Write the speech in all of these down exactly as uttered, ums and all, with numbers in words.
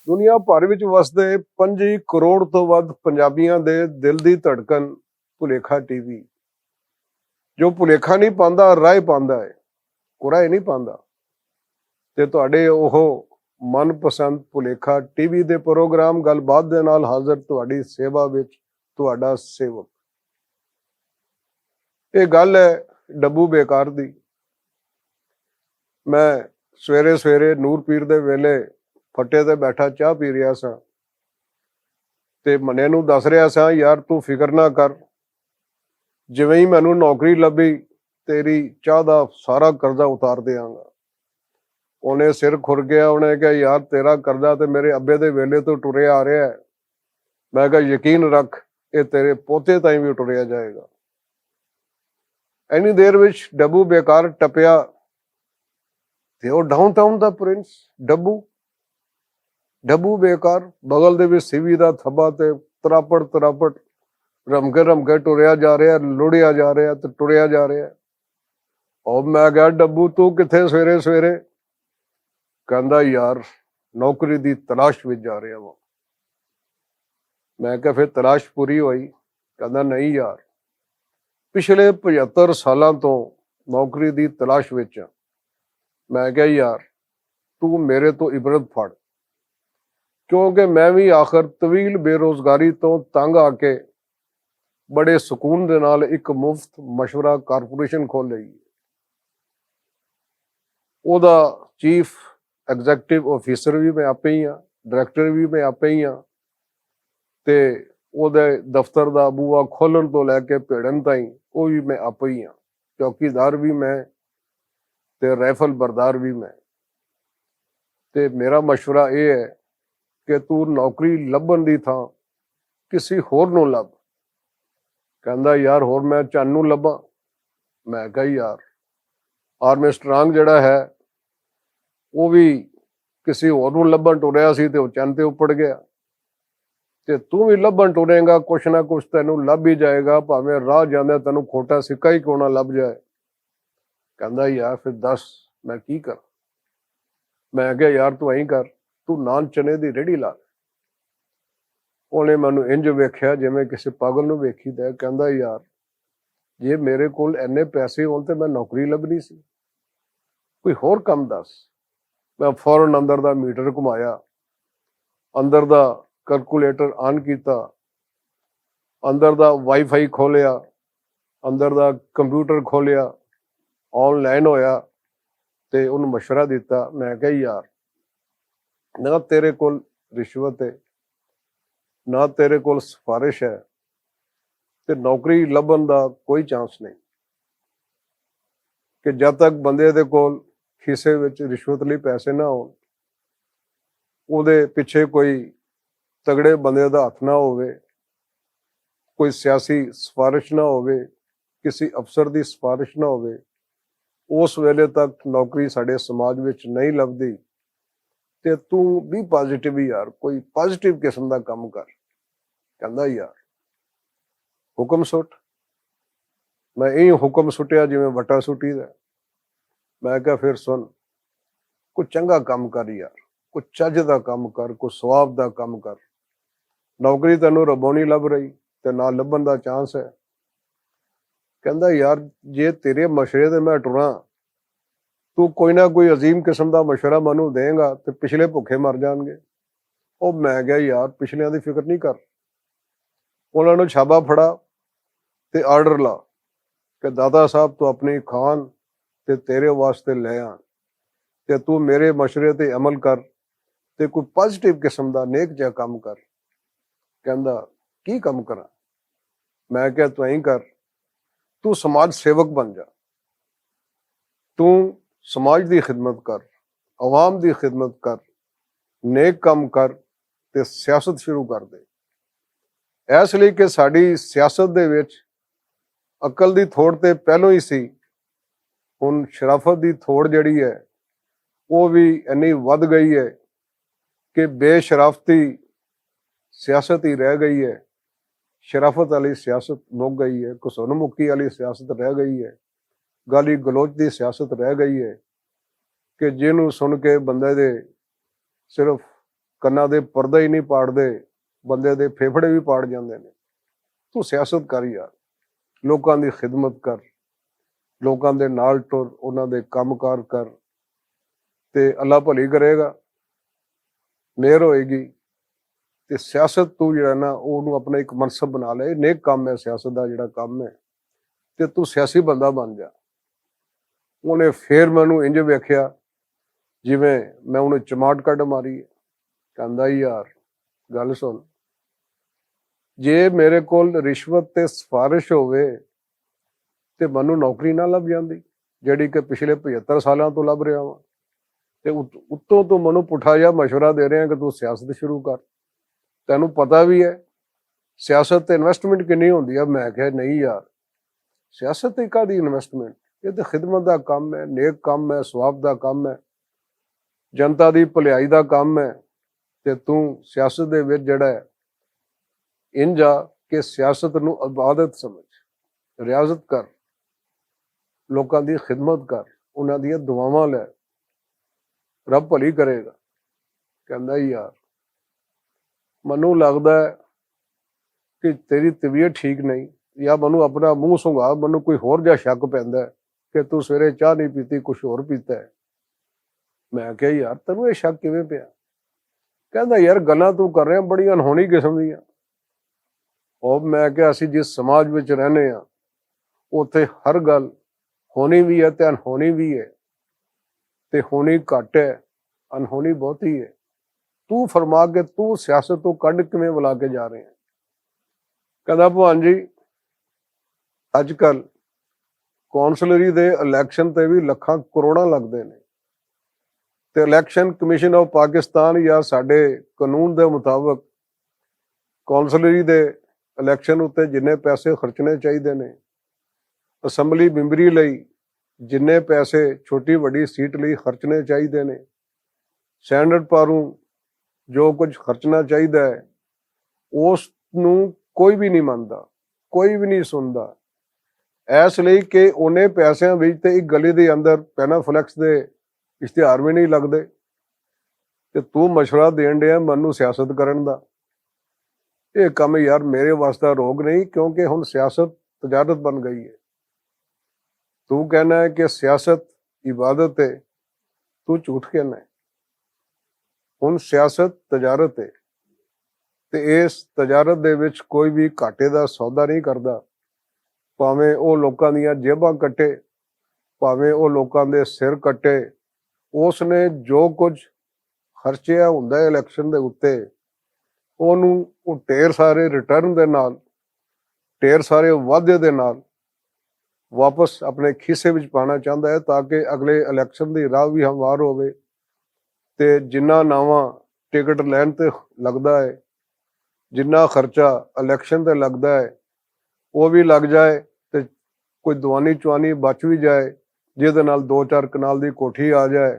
دنیا بھر وچ وسدے پنجی کروڑ توں ودھ پنجابیاں دے دل دی دھڑکن بھلیکھا ٹی وی، جو بھلیکھا نہیں پاندا، رائے پاندا ہے، کوڑا ہی نہیں پاندا۔ تے تہاڈے اوہ من پسند بھلیکھا ٹی وی دے پروگرام گل بات دے نال حاضر تہاڈی سیوا وچ تہاڈا سیوک۔ یہ گل ہے ڈبو بیکار دی۔ میں سویرے سویرے نور پیر دے ویلے پھٹے تے بیٹھا چاہ پی رہیا سا، تے منے نوں دس رہیا سا، یار، تو فکر نہ کر، جویں ہی مینوں نوکری لبھی، تیری چاہ دا سارا قرضہ اتار دیاں گا۔ انہیں سر کھر گیا، انہیں کہا، یار، تیرا قرضہ تے میرے ابے دے ویلے تو ٹریا آ رہیا ہے۔ میں کہا، یقین رکھ، یہ تیرے پوتے تائیں بھی ٹریا جائے گا۔ اینی دیر وچ ڈبو بیکار ٹپیا، تے او ڈاؤن ٹاؤن دا پرنس۔ ڈبو، ڈبو بیکار، بغل دے وچ سیوی دا تھبا تے تراپڑ تراپڑ رمکے رمکے ٹریا جا رہیا، لڑیا جا رہیا تے ٹریا جا رہیا۔ او میں کہیا، ڈبو، تو کتھے سویرے سویرے؟ کہندا، یار، نوکری دی تلاش وچ جا رہیا واں۔ میں کہا، پھر تلاش پوری ہوئی؟ کہندا، نہیں یار، پچھلے پچھتر سالاں تو نوکری دی تلاش وچ ہاں۔ میں کہا، یار، تو میرے تو عبرت پھڑ، کیونکہ میں بھی آخر طویل بے روزگاری تو تنگ آ کے بڑے سکون دے نال ایک مفت مشورہ کارپوریشن کھول لئی۔ او دا چیف ایگزیکٹو آفیسر بھی میں آپے ہی ہاں، ڈائریکٹر بھی میں آپے ہی ہاں، تے او دے دفتر دا بوا کھولن تو لے کے پیڑن تائیں او بھی میں آپے ہی ہاں، چوکیدار بھی میں، تے رائفل بردار بھی میں۔ تے میرا مشورہ اے ہے کہ تو نوکری لبھن دی تھاں کسی ہور نوں لب۔ کہندا، یار، ہور میں چن نوں لبھاں؟ میں کہا، یار، آرمسٹرانگ جڑا ہے، وہ بھی کسی ہور نوں لبھن ٹریا سی تے وہ چن تے اپڑ گیا۔ تے تو بھی لبھن ٹرے گا، کچھ نہ کچھ تینوں لب ہی جائے گا، بھاویں راہ جاندے تینوں کھوٹا سکا ہی کیوں نہ لب جائے۔ کہندا، یار، پھر دس، میں کی کراں؟ میں کہا، یار، تو اییں کر، تو نان چنے دی ریڑھی لا لے۔ انہیں مینوں انج ویکھیا جویں کسے پاگل نوں ویکھی تے کہندا، یار، جے میرے کول اینے پیسے ہون تے میں نوکری لبھنی سی، کوئی ہور کم دس۔ میں فوراً اندر دا میٹر گھمایا، اندر دا کیلکولیٹر آن کیتا، اندر دا وائی فائی کھولیا، اندر دا کمپیوٹر کھولیا، آن لائن ہویا، تے انہوں مشورہ دیتا۔ میں کہا، یار، نہ تیرے کول رشوت ہے، نہ تیرے کول سفارش ہے، تے نوکری لبھن دا کوئی چانس نہیں۔ کہ جد تک بندے دے کول کھیسے وچ رشوت لئی پیسے نہ ہون، اودے پچھے کوئی تگڑے بندے دا ہتھ نہ ہووے، کوئی سیاسی سفارش نہ ہووے، کسی افسر دی سفارش نہ ہووے، اس ویلے تک نوکری ساڈے سماج وچ نہیں لبھدی۔ تے توں بھی پازیٹیو ہی یار، کوئی پازیٹیو قسم دا کم کر۔ کہندا، یار، حکم سٹ۔ میں ایہہ حکم سٹیا جویں وٹا سٹی دا۔ میں کہا، پھر سن، کوئی چنگا کم کر یار، کوئی چج دا کم کر، کوئی ثواب دا کم کر۔ نوکری تینوں ربونی لب رہی، تے نہ لبن دا چانس ہے۔ کہندا، یار، جے تیرے مشورے تے میں ٹراں، تو کوئی نہ کوئی عظیم قسم دا مشورہ مینوں دیں گا تے پچھلے بھوکے مر جان گے۔ او میں کہا، یار، پچھلیاں دی فکر نہیں کر۔ انہاں نوں چھابا پھڑا تے آرڈر لا کہ دادا صاحب تو اپنی کھان تے تیرے واسطے لے آن، تے تو میرے مشورے تے عمل کر، تے کوئی پازیٹیو قسم دا نیک جا کم کر۔ کہندا، کی کم کراں؟ میں کہا، تو اییں کر، تو سماج سیوک بن جا، تو سماج دی خدمت کر، عوام دی خدمت کر، نیک کم کر، تے سیاست شروع کر دے۔ اس لئی کہ ساڈی سیاست دے وچ عقل دی تھوڑ تے پہلوں ہی سی، ہن شرافت دی تھوڑ جڑی ہے، وہ بھی اینی ودھ گئی ہے کہ بے شرافتی سیاست ہی رہ گئی ہے، شرافت والی سیاست مک گئی ہے، قصور مکی والی سیاست رہ گئی ہے، گالی گلوچ دی سیاست رہ گئی ہے کہ جنوں سن کے بندے دے صرف کنا دے پردے ہی نہیں پاڑدے، بندے دے پھیپھڑے بھی پاڑ جاندے نے۔ تو سیاست کر یار، لوکاں دی خدمت کر، لوکاں دے نال ٹر، انہاں دے کم کار کر، تے اللہ بھلی کرے گا، مہر ہوئے گی۔ تے سیاست تو جڑا نا، اونوں اپنا ایک منصب بنا لے۔ نیک کام ہے سیاست دا، جڑا کام ہے، تے تو سیاسی بندہ بن جا۔ انہیں فیر مینوں انج ویکھیا، جویں میں انہیں چماٹ کڈ ماری۔ کہندا، "یار، گل سن، جے میرے کول رشوت تے سفارش ہووے، تے مینوں نوکری نہ لب جاندی، جڑی کہ پچھلے پچھتر سالاں تو لب رہیا واں۔ تے ات-، اتوں تو مینوں پٹھا جا مشورہ دے رہے ہیں کہ تو سیاست شروع کر۔ تینوں پتہ بھی ہے، سیاست تے انویسٹمنٹ کنی ہوندی ہے۔" میں کہیا، "نہیں یار، سیاست تے کادی انویسٹمنٹ؟ یہ تے خدمت دا کم ہے، نیک کم ہے، ثواب دا کم ہے، جنتا دی بھلائی دا کم ہے۔ تے تو سیاست دے وچ جڑا ہے، انج آ کہ سیاست نو عبادت سمجھ، ریاضت کر، لوکاں دی خدمت کر، انہاں دیاں دعاواں لے، رب بھلی کرے گا۔" کہندا، "یار، مینوں لگدا ہے کہ تیری طبیعت ٹھیک نہیں، یا مینوں اپنا منہ سنگا، مینوں کوئی ہور جا شک پیندا ہے کہ تو سویرے چاہ نہیں پیتی، کچھ ہور پیتا ہے۔" میں کہیا، "یار، تینوں یہ شک کیویں پیا؟" کہندا، "یار، گلاں تو کر رہے ہیں بڑی انہونی قسم دیاں۔" او میں کہیا، "اسی جس سماج وچ رہنے ہاں، اوتھے ہر گل ہونی بھی ہے تے انہونی بھی ہے، تے ہونی گھٹ ہے، انہونی بہتی ہے۔ تو فرما کہ تو سیاست تو کڈ کیویں بلا کے جا رہے ہیں؟" کہندا، "بھوان جی، اج کل کونسلری دے الیکشن تے بھی لکھاں کروڑاں لگدے نے، تے الیکشن کمیشن آف پاکستان یا ساڈے قانون دے مطابق کونسلری دے الیکشن اُتے جنہیں پیسے خرچنے چاہیدے نے، اسمبلی ممبری لئی جنہیں پیسے چھوٹی وڈی سیٹ لئی خرچنے چاہیدے نے، سینڈر پاروں جو کچھ خرچنا چاہیدا ہے، اس نوں کوئی بھی نہیں مندا، کوئی بھی نہیں سندا۔ اس لئی کہ انہیں پیسیاں وچ تے ایک گلی دے اندر پینا فلیکس دے اشتہار بھی نہیں لگدے، تے تو مشورہ دین ڈیا مینوں سیاست کرن دا۔ یہ کم یار میرے واسطے روگ نہیں، کیونکہ ہن سیاست تجارت بن گئی ہے۔ تو کہنا ہے کہ سیاست عبادت ہے، تو جھوٹ کہنا ہے۔ ہن سیاست تجارت ہے، تے اس تجارت دے وچ کوئی بھی گھاٹے دا سودا نہیں کردا، پاویں او لوکاں دیاں جیباں کٹے، پاویں او لوکاں دے سر کٹے۔ اس نے جو کچھ خرچیا ہوندا ہے الیکشن دے اُتے، اونوں او ڈھیر سارے ریٹرن دے نال، ڈھیر سارے وعدے دے نال واپس اپنے کھیسے وچ پانا چاہندا ہے، تاکہ اگلے الیکشن دی راہ بھی ہموار ہووے۔ تے جنہ نواں ٹکٹ لین تے لگدا ہے، جنہ خرچہ الیکشن تے لگدا ہے، وہ بھی لگ جائے، تے کوئی دوانی چوانی بچ بھی جائے، جس دے نال دو چار کنال دی کوٹھی آ جائے،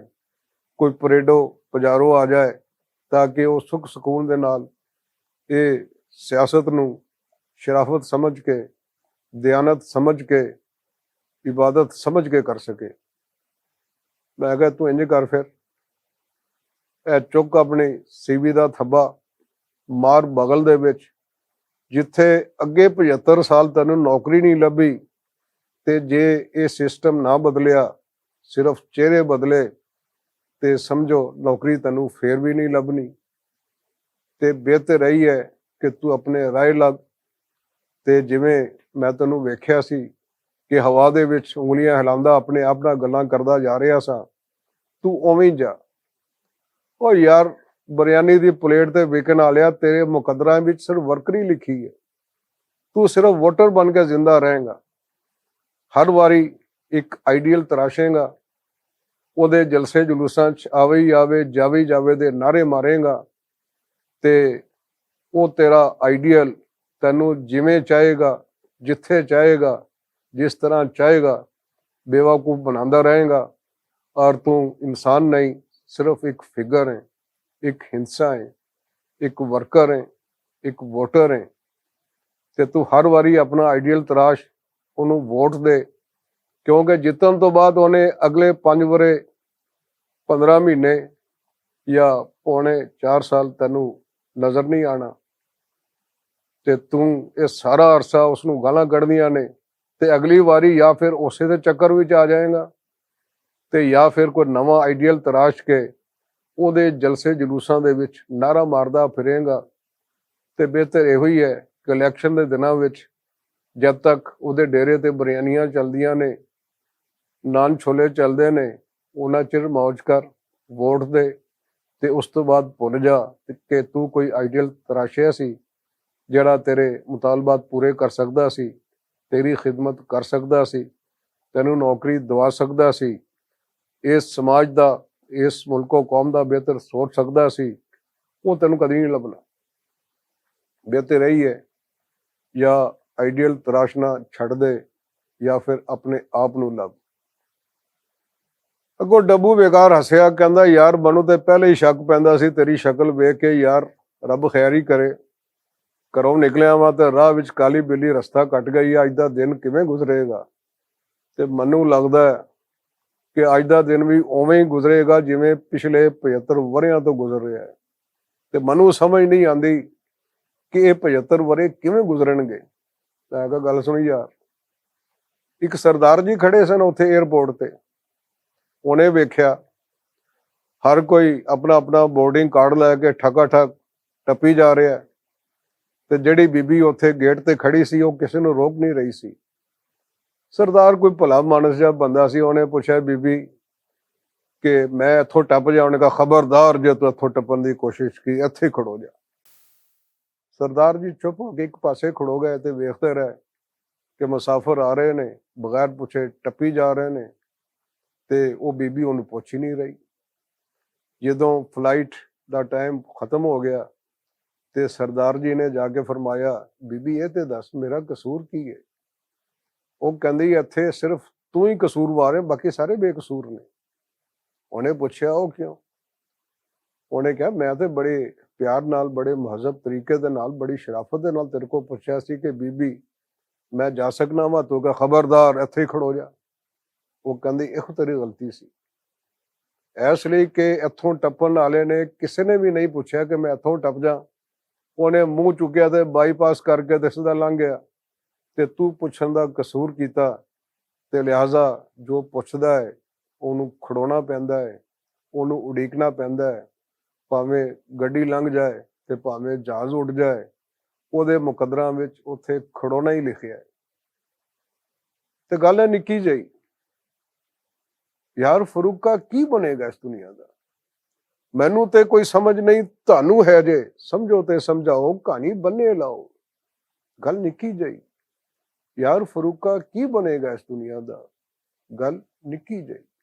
کوئی پریڈو پجارو آ جائے، تاکہ وہ سکھ سکون دے نال اے سیاست نوں شرافت سمجھ کے، دیانت سمجھ کے، عبادت سمجھ کے کر سکے۔ میں کہا، "تو انج کر پھر، اے چک اپنی سیوی دا تھبا مار بغل دے وچ، جتھے اگے پچھتر سال تینوں نوکری نہیں لبھی، تے جے اے سسٹم نہ بدلیا، صرف چہرے بدلے، تے سمجھو نوکری تینوں فیر بھی نہیں لبنی۔ تے بہتر رہی ہے کہ تو اپنے رائے لگ۔" تے جویں میں تینوں ویکھیا سی کہ ہوا دے وچ انگلیاں ہلاندا اپنے آپ نال گلاں کردا جا رہیا سا، تو اوویں جا۔ او یار، بریانی دی پلیٹ تے وکن آلیا، تیرے مقدراں وچ صرف ورکری لکھی ہے، تو صرف ووٹر بن کے زندہ رہیں گا۔ ہر واری ایک آئیڈیل تراشیں گا، او دے جلسے جلوساں چ آوے ہی آوے، جاوے ہی جاوے دے نعرے ماریں گا، تے او تیرا آئیڈیل تینوں جویں چاہے گا، جتھے چاہے گا، جس طرح چاہے گا، بیوقوف بناندا رہیں گا۔ اور تو انسان نہیں، صرف ایک فگر ہے، ایک ہنسا ہے، ایک ورکر ہے، ایک ووٹر ہے۔ تے تو ہر واری اپنا آئیڈیل تراش، انہوں ووٹ دے، کیونکہ جتن تو بعد انہیں اگلے پنج ورے، پندرہ مہینے، یا پونے چار سال تینوں نظر نہیں آنا، تے توں اے سارا عرصہ اس نوں گالاں کڈدیاں نے، تے اگلی واری یا پھر اسے دے چکر وچ آ جائیں گا، تے یا پھر کوئی نواں آئیڈیل تراش کے او دے جلسے جلوساں دے وچ نعرہ ماردا پھریں گا۔ تے بہتر ایہو ہی ہے کہ الیکشن دے دناں وچ جد تک او دے ڈیرے تے بریانیاں چلدیاں نے، نان چھولے چلدے نے، انہاں چر موج کر، ووٹ دے، تے اس تو بعد بھول جا کہ تو کوئی آئیڈیل تراشیا سی، جڑا تیرے مطالبات پورے کر سکدا سی، تیری خدمت کر سکدا سی، تینوں نوکری دوا سکدا سی، اس سماج دا، اس ملک و قوم دا بہتر سوچ سکدا سی، وہ تینوں کدی نہیں لبنا۔ بہتر یہی ہے، یا آئیڈیل تراشنا چھڈ دے، یا پھر اپنے آپ نوں لب۔ اگوں ڈبو بیکار ہسیا، کہندا، "یار، مینوں تے پہلے ہی شک پیندا سی تیری شکل ویکھ کے، یار، رب خیر ہی کرے۔ گھروں نکلیا واں تے راہ وچ کالی بلی رستہ کٹ گئی، اج دا دن کیویں گزرے گا؟" تے مینوں لگدا ہے کہ اج دا دن وی اوویں ہی گزرے گا جویں پچھلے پچھتر وریاں تو گزر رہیا ہے۔ تے مینوں سمجھ نہیں آندی کہ اے پچھتر ورے کیویں گزرن گے۔ میں کہا، "گل سنی یار۔" ایک سردار جی کھڑے سن اتھے ایئرپورٹ تے، انہیں ویکھیا ہر کوئی اپنا اپنا بورڈنگ کارڈ لے کے ٹھکا ٹھک ٹپی جا رہا ہے، تے جڑی بی بی اتھے گیٹ تے کھڑی سی، وہ کسی نوں روک نہیں رہی سی۔ سردار کوئی بھلا مانس جا بندہ سی، انہیں پوچھا، "بی بی، کہ میں اتھوں ٹپ جا؟" انہیں کہا، "خبردار، جے تو اتھوں ٹپن دی کوشش کی، اتھے ہی کھڑو جا۔" سردار جی چپ ہو کے ایک پاسے کھڑو گئے تے ویکھدے رہے کہ مسافر آ رہے نے، بغیر پوچھے ٹپی جا رہے نے، تے او بی بی انہوں پوچھ ہی نہیں رہی۔ جدوں فلائٹ دا ٹائم ختم ہو گیا، تے سردار جی نے جا کے فرمایا، "بی بی، اے تے دس، میرا قصور کی ہے؟" او کہندی، "اتھے صرف تو ہی قصوروار ہے، باقی سارے بے قصور نے۔" انہیں پوچھیا، "او کیوں؟" انہیں کہا، "میں تے بڑے پیار نال، بڑے مہذب طریقے دے نال، بڑی شرافت دے نال تیرے کو پوچھیا سی کہ بی بی، میں جا سکنا وا؟" تو کہا، "خبردار، اتھے ہی کھڑو جا۔" وہ کہندی، "ایہو تیری غلطی سی، اس لئی کہ اتھوں ٹپن والے نے کسے نے بھی نہیں پوچھیا کہ میں اتھوں ٹپ جاں۔" انہیں منہ چکیا تے بائی پاس کر کے تے سیدھا لنگھ گیا۔ تے تو پوچھن دا قصور کیتا، تے لہذا جو پوچھدا ہے، اونوں کھڑونا پیندا ہے، اونوں اڈیکنا پیندا ہے۔ بھاویں گڈی لنگھ جائے تے بھاویں جہاز اڈ جائے، اودے مقدراں وچ اتھے کھڑونا ہی لکھیا ہے۔ تے گل ہے نکی جئی، یار، فروقہ کی بنے گا اس دنیا دا؟ مینوں تے کوئی سمجھ نہیں، تانوں ہے جے، سمجھو تے سمجھاؤ، کہانی بنے لاؤ۔ گل نکی جئی، یار، فروقہ کی بنے گا اس دنیا دا؟ گل نکی جئی۔